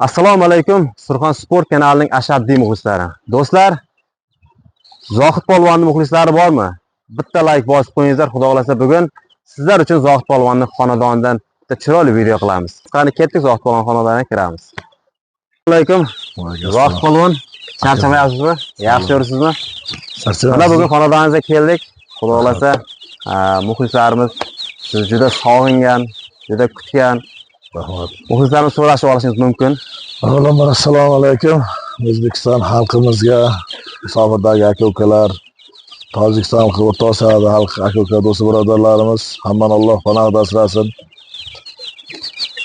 Assalomu alaykum, Surxon Sport kanalining ashaddiy muxlislari. Do'stlar, Zohid polvonning muxlislari bormi? Bitta like bosib qo'yingizlar, xudo xolasa bugun sizlar uchun Zohid polvonning xonadonidan bitta chiroyli video qilamiz. Qani ketdik, Zohid polvon xonadoniga kiramiz. Assalomu alaykum. Zohid polvon, charchamayapsizmi? Yaxshi yuribsizmi? Mana bugun xonadoningizga keldik. Xudo xolasa, muxlislarimiz sizni juda sog'ingan, juda kutgan. Rahmat. Muxlislarimiz so'rashib olishingiz mumkin. Avvalambor assalomu alaykum. O'zbekiston xalqimizga, Musofirдagi aka-ukalar, Tojikiston xalqi, O'rta Osiyoda xalq aka-uka do'st birodarlarimiz, hammani Alloh panohida asrasin.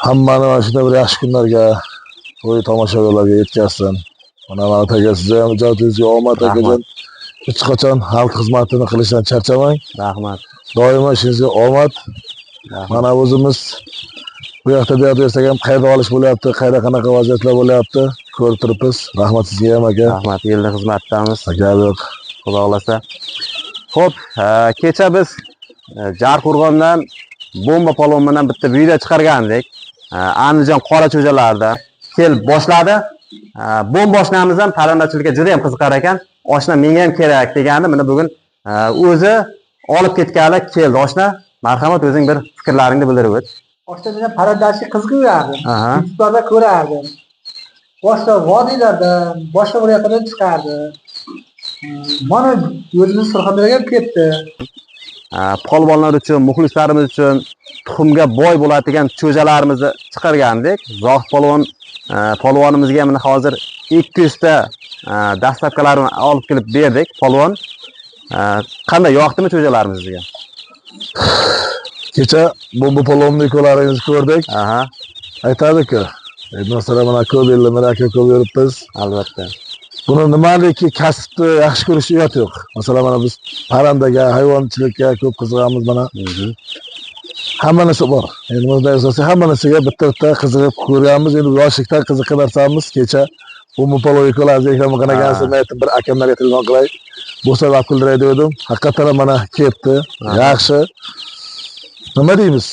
Hammani mana shunday bir yaxshi kunlarga, to'y tomoshalarga yetkazsin. Mana Manat aka, sizga ham ijodingizga omad akajon. Hech qachon xalq xizmatini qilishdan charchamang. Rahmat. Doimo ishingizga omad. Mana o'zimiz bu yoqda bu yoqda yursak ham qayerda olish bo'lyapti, qayerda qanaqa vaziyatlar bo'lyapti, ko'rib turibmiz. Rahmat sizga ham aka. Rahmat, yillik xizmatdamiz. Aka yo'q. Xudo xolasa. Xo'p, kecha biz Jarqo'rg'ondan bomba polvon bilan bitta video chiqargandik. Andijon qora cho'jalarida kelib boshladi. Bomba oshnamiz ham parrandachilikka juda ham qiziqar ekan. Oshna menga ham kerak degandi. Mana bugun o'zi olib ketgani keldi oshna. Marhamat, o'zing bir fikrlaringni bildirib o't. Oshna men parrandachilik qiziqardim. YouTube'larda ko'rardim. Boshqa vodiylardan, boshqa viloyatlardan chiqardi. Mana o'zimiz Surxondaryoga ham ketdi. Polvonlar uchun, muxlislarimiz uchun tuxumga boy bo'ladigan cho'jalarimizni chiqargandik. Zohid polvon polvonimizga mana hozir 200 ta dastlabkilarini olib kelib berdik. Polvon, qanday yoqdimi cho'jalarimiz sizga? Kecha bomba polvonni ko'laringizni ko'rdik. Aytadi-ku, masalan, mana ko'p yillar mana aka ko'p yuribmiz. Albatta. Buni nimaliki kasbni yaxshi ko'rish uyat yo'q. Masalan, mana biz parrandaga, hayvonchilikka ko'p qiziqamiz mana. Hamma narsa bor. Endi bunday asosiy hamma narsaga bitta-bitta qiziqib ko'rganmiz. Endi yoshlikdan qiziqqan narsamiz kecha bomba polvon ko'laringizni ekranga qaragansiz, men aytdim, bir akamlarga telefon qilay. Bo'lsa olib keldiray dedim. Haqiqatan ham mana ketdi. Yaxshi. Nima deymiz?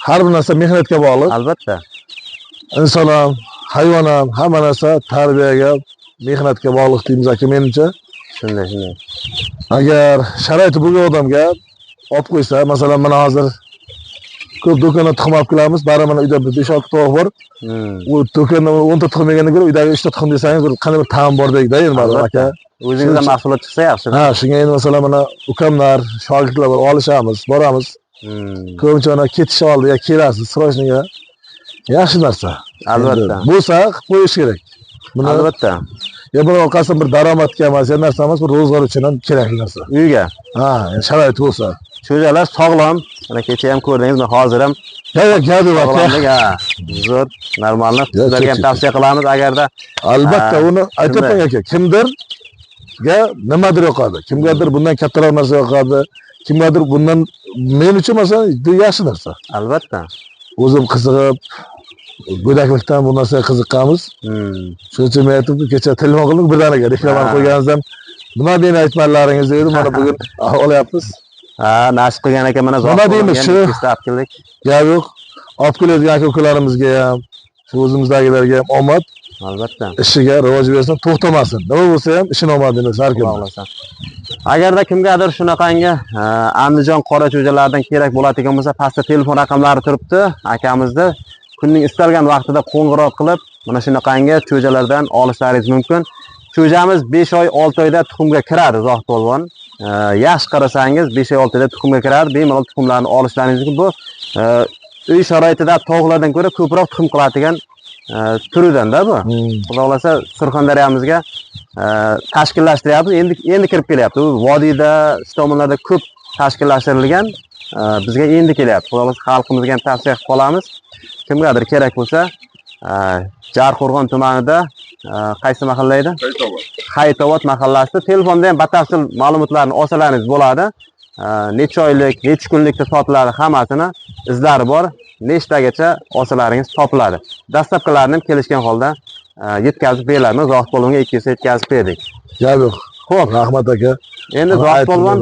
Har bir narsa mehnatga bog'liq. Albatta. Inson ham, hayvon ham, hamma narsa tarbiyaga, mehnatga bog'liq deymiz aka menimcha. Shunday, shunday. Agar sharoiti bo'lgan odamga olib qo'ysa, masalan, mana hozir ko'p do'kondan tuxum olib kelamiz, bari mana uyda bir 5-6 tovuq bor. U do'kondan 10 ta tuxum yegandan ko'ra uydagi 3 ta tuxum desangiz bir qanday bir ta'm bordek-da endi baribir aka. O'zingizdan mahsulot chiqsa yaxshi. Ha, shunga endi masalan mana ukamlar, shogirdlar bor, olishamiz, boramiz. Ko'pincha mana ketish oldiga kelasiz, srochniga. Yaxshi narsa. Albatta. Bo'lsa qilib qo'yish kerak. Buni albatta. Ya buni orqasidan bir daromadga emas, ya narsa emas, bir ro'zg'or uchun ham kerakli narsa. Uyga. Ha, yani sharoit bo'lsa. Cho'jalar sog'lom. Mana kecha ham ko'rdingiz, mana hozir ham. Ya, ya, gap yo'q aka. Sog'lomlik, ha. Zo'r, normalni. Sizlarga ham tavsiya qilamiz agarda. Albatta, uni aytyapman aka, kimdirga nimadir yoqadi, kimgadir bundan kattaroq narsa yoqadi, kimgadir bundan, men uchun masalan, bu yaxshi narsa. Albatta. O'zim qiziqib, go'daklikdan bu narsaga qiziqqanmiz. Shuning uchun men aytdim, kecha telefon qildim birdaniga, reklamani qo'yganingizdan nima meni aytmanlaringiz dedim, mana bugun olyapmiz. Ha, nasib qilgan ekan mana Nima deymiz, shu olib keldik. Gap yo'q. Olib keladigan aka-ukalarimizga ham, shu o'zimizdagilarga ham omad. Albatta. Ishiga rivoj bersin, to'xtamasin. Nima bo'lsa ham ishini omadini bersin har kimga. Agarda kimgadir shunaqangi Andijon qora cho'jalardan kerak bo'ladigan bo'lsa, pastda telefon raqamlari turibdi. Akamizni kunning istalgan vaqtida qo'ng'iroq qilib, mana shunaqangi cho'jalardan olishlaringiz mumkin. Cho'jamiz 5 oy, 6 oyda tuxumga kiradi Zohid polvon. Yaxshi qarasangiz 5 oy, 6 oyda tuxumga kiradi. Bemalol tuxumlarni olishlaringiz mumkin. Bu uy sharoitida tovuqlardan ko'ra ko'proq tuxum qiladigan turidan-da bu. Xudo xolasa Surxondaryomizga tashkillashtiryapmiz. Endi kirib kelyapti. U vodiyda, shu tomonlarda ko'p tashkillashtirilgan, bizga endi kelyapti. Xudo xolasa xalqimizga ham tavsiya qilib qolamiz. Kimgadir kerak bo'lsa, Jarqo'rg'on tumanida qaysi mahalla edi? Hayitobod. Hayitobod mahallasida telefonda ham batafsil ma'lumotlarni olsalaringiz bo'ladi. Necha oylik, necha kunlikda sotiladi, hammasini izlari bor. Nechtagacha olsalaringiz topiladi. Dastlabkilarni ham kelishgan holda yetkazib beriladi. Zohid polvonga 200 yetkazib berdik. Gap yo'q. Xo'p, rahmat aka. Endi Zohid polvon,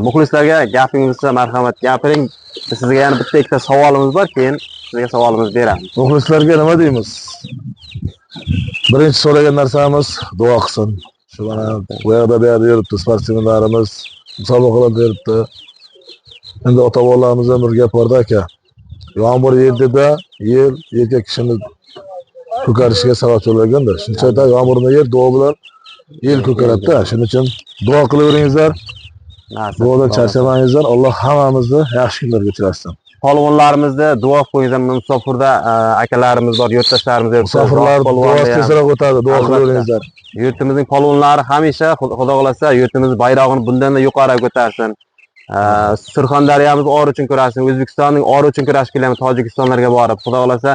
muxlislarga gapingiz bo'lsa marhamat gapiring. Sizga yana bitta ikkita savolimiz bor, keyin Sizga savolimizni beramiz. Muxlislarga nima deymiz? Birinchi so'ragan narsamiz duo qilsin. Shu mana bu yoqda bu yerda yuribdi sportsmenlarimiz, musobaqalarda yuribdi. Endi ota bobolarimizdan bir gap borda aka. Yomg'ir yerdida yel erkak kishini ko'karishiga sababchi bo'lganda. Shuning uchun aytadi, yomg'irni yer duo bilan yel ko'karadida. Shuning uchun duo qilaveringizlar. Nasib. Duodan charchamangizlar. Alloh hammamizni yaxshi kunlarga uchratsin. Polvonlarimizni duo qilib qo'yingizlar. Musofirda akalarimiz bor, yurtdoshlarimiz yuribdi. Musofirlar Polvonni duosi ham. Tezroq o'tadi, duo Albatta. qilaveringizlar. Yurtimizning polvonlari hamisha Xudo xohlasa yurtimiz bayrog'ini bundan da yuqori ko'tarsin. Surxondaryomiz or uchun kurashsin, O'zbekistonning ori uchun kurashib kelyapmiz Tojikistonlarga borib. Xudo xohlasa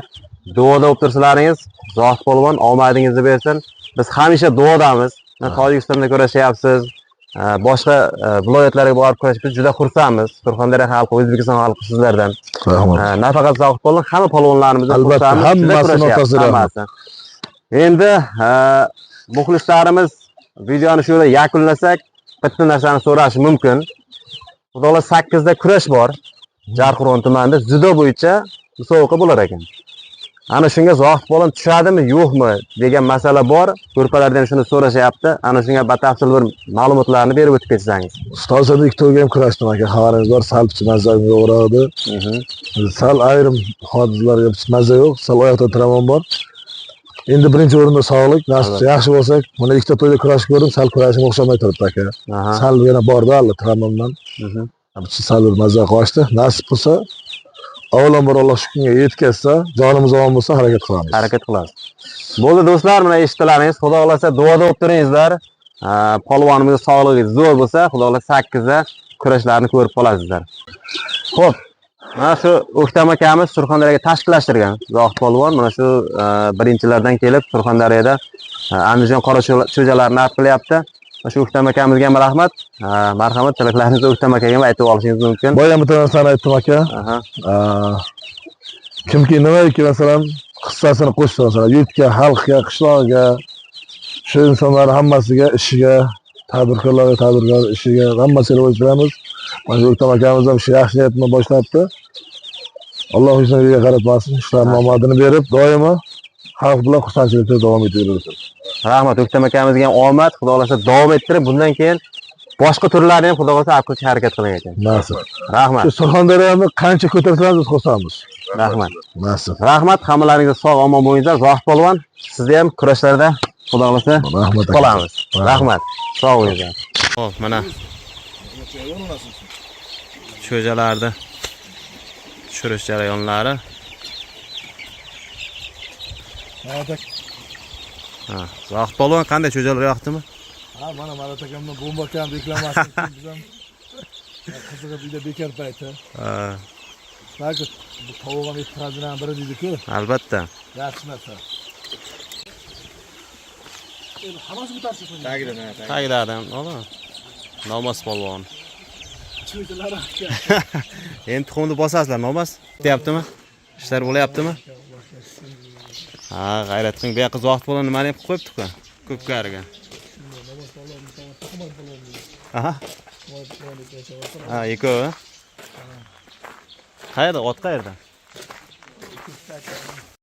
duoda bo'lib tursalaringiz, Zohid polvon omadingizni bersin. Biz hamisha duodamiz. Mana Tojikistonda kurashyapsiz. Boshqa viloyatlarga borib kurash, biz juda xursandmiz. Surxondaryo xalqi, O'zbekiston xalqi sizlardan. Rahmat. Nafaqat Zohid polvon, hamma polvonlarimizdan Albatta, xursandmiz. Juda hammasini kurashyapti, o'rtasida rahmat. hammasi. Endi muxlislarimiz videoni shu yerda yakunlasak, bitta narsani so'rashi mumkin. Xudo xohlasa 8 da kurash bor. Jarqirg'on tumanida dzyudo bo'yicha musobaqa bo'lar ekan. Ana shunga Zohid polvon tushadimi, yo'qmi degan masala bor. Ko'rpalardan ham shuni so'rashyapti. Ana shunga batafsil bir ma'lumotlarni berib o'tib ketsangiz. Ustozlarda ikki to'yga ham kurashdim aka, xabaringiz bor, sal mazam yo'qroq edi. Sal ayrim hodisalarga maza yo'q, sal oyoqda travma bor. Endi birinchi o'rinda sog'lik, nasib yaxshi bo'lsak, mana ikkita to'yda kurashib ko'rdim, sal kurashim o'xshamay turibdi aka. Sal yana bordi hali travmamdan. Sal bir maza qochdi. Nasib bo'lsa, avvalambor Alloh shu kunga yetkazsa, jonimiz omon bo'lsa harakat qilamiz. Harakat qilamiz. Bo'ldi do'stlar, mana eshitdilaringiz. Xudo xohlasa duoda bo'lib turingizlar. Polvonimiz sog'lig'i zo'r bo'lsa, Xudo xohlasa 8 da kurashlarni ko'rib qolasizlar. Xo'p, mana shu O'ktam akamiz Surxondaryoga tashkillashtirgan Zohid polvon mana shu birinchilardan kelib Surxondaryoda Andijon qora cho'jalarini olib qilyapti. Mana shu O'ktam akamizga ham rahmat. Marhamat, tilaklaringizni O'ktam akaga ham aytib olishingiz mumkin. Boya bitta narsani aytdim aka. Kimki nimaiki masalan hissasini qo'shsa, masalan, yurtga, xalqqa, qishlog'iga, shu insonlar hammasiga ishiga, tadbirkorlarga tadbirkor ishiga hammasiga rivoj tilaymiz. Mana shu O'ktam akamiz ham shu yaxshi niyat bilan boshlabdi. Alloh yuzini yerga qaratmasin, ishlarning omadini berib, doimo xalq bilan xursandchilikda davom etaversin. Rahmat O'ktam akamizga ham omad, Xudo xohlasa davom ettirib, bundan keyin boshqa turlarni ham Xudo xohlasa olib qilishga harakat qiling ekan. Nasib. Rahmat. Shu Surxondaryoni qancha ko'tarsangiz biz xursandmiz. Rahmat. Nasib. Rahmat, hammalaringizga sog' omon bo'linglar. Zohid polvon, sizni ham kurashlarda Xudo xohlasa Rahmat aka. qolamiz. Rahmat. Sog' bo'linglar. Xo'p, mana cho'jalarni tushirish jarayonlari. Ha, Zohid polvon qanday cho'jalar yoqdimi? Ha, mana Marat akamdan bomba akam reklamasini biz ham qizig'ib uyda bekor payti. Ha, Balki bu tovuq ham yetti xazinaning biri deydi-ku. Albatta. Yaxshi narsa. Hammasi ko'tarsa Tagida adam, ola. Nomas polvon. Cho'jalar aka. Endi tuxumni bosasizlar, Nomas. Bityaptimi? Ishlar bo'lyaptimi? Ha, g'ayrat qiling. Bu yoqqa Zohid polvon nimani ham qilib qo'yibdi-ku? Ko'pkariga. Aha. Ha, ikkovi. Qayerda? Ot qayerda?